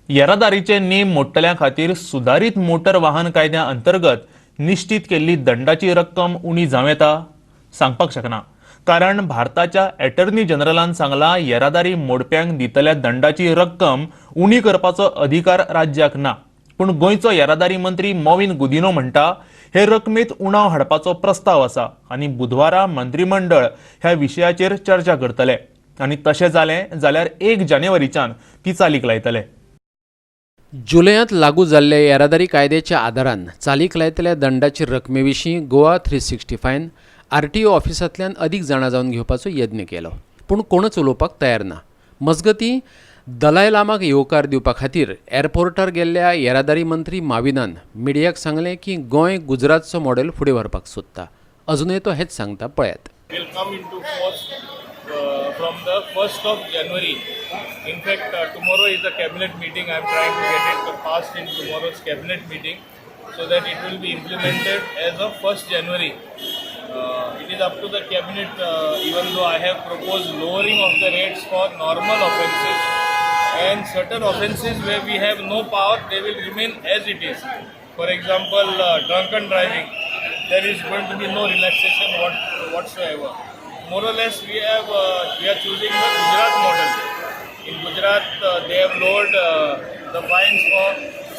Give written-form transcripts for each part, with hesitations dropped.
येरादारीचे नेम मोडटल्यां खातीर सुदारीत मोटर वाहन कायद्या अंतर्गत निश्चीत केल्ली दंडाची रक्कम उणी जावं येता? सांगपाक शकना, कारण भारताच्या एटर्नी जनरलान सांगला, येरादारी मोडप्यांक दितल्या दंडाची रक्कम उणी करपाचो अधिकार राज्याक ना. पूण गोंयचो येरादारी मंत्री मॉविन गुदिनो म्हणटा, हे रकमेत उणाव हाडपाचो प्रस्ताव आसा आनी बुधवारा मंत्रीमंडळ ह्या विशयाचेर चर्चा करतले आनी तशें जालें जाल्यार 1 जानेवारीच्यान ती चालीक लायतले. जुलयांत लागू जाल्ल्या येरादारी कायद्याच्या आदारान चालीक लायतल्या दंडाची रकमे विशीं गोवा 365न आरटीओ ऑफिसांतल्यान अदीक जाणा जावन घेवपाचो यत्न केलो, पूण कोणच उलोवपाक तयार ना. मजगतीं, दलाय लामाक येवकार दिवपा खातीर एअरपोर्टार गेल्ल्या येरादारी मंत्री माविनान मिडियाक सांगलें की गोंय गुजरातचो मॉडेल फुडें व्हरपाक सोदता. अजुनय तो हेच सांगता, पळयात. Will come into force from the 1st of January. In fact, tomorrow is a cabinet meeting. I am trying to get it passed in tomorrow's cabinet meeting so that it will be implemented as of 1st January. It is up to the cabinet, even though I have proposed lowering of the rates for normal offences, and certain offences where we have no power, they will remain as it is. For example, drunken driving, there is going to be no relaxation whatsoever. More or less, we are choosing the Gujarat model. In Gujarat, they have lowered the fines for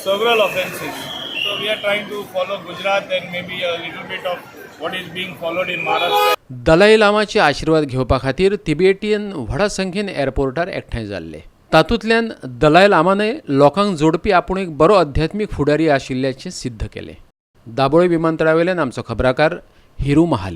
several offences. So we are trying to follow Gujarat and maybe a little bit of what is being followed in Maharashtra. Dalai लामाचे आशिर्वाद घेवपा खातीर Tibetan व्हडा संख्येन एअरपोर्टार एकठांय जाल्ले. तातूंतल्यान दलाय लामानय लोकांक जोडपी आपूण एक बरो अध्यात्मीक फुडारी आशिल्ल्याचें सिद्ध केलें. दाबोळे विमानतळावेल्यान आमचो खबराकार हिरू महाले.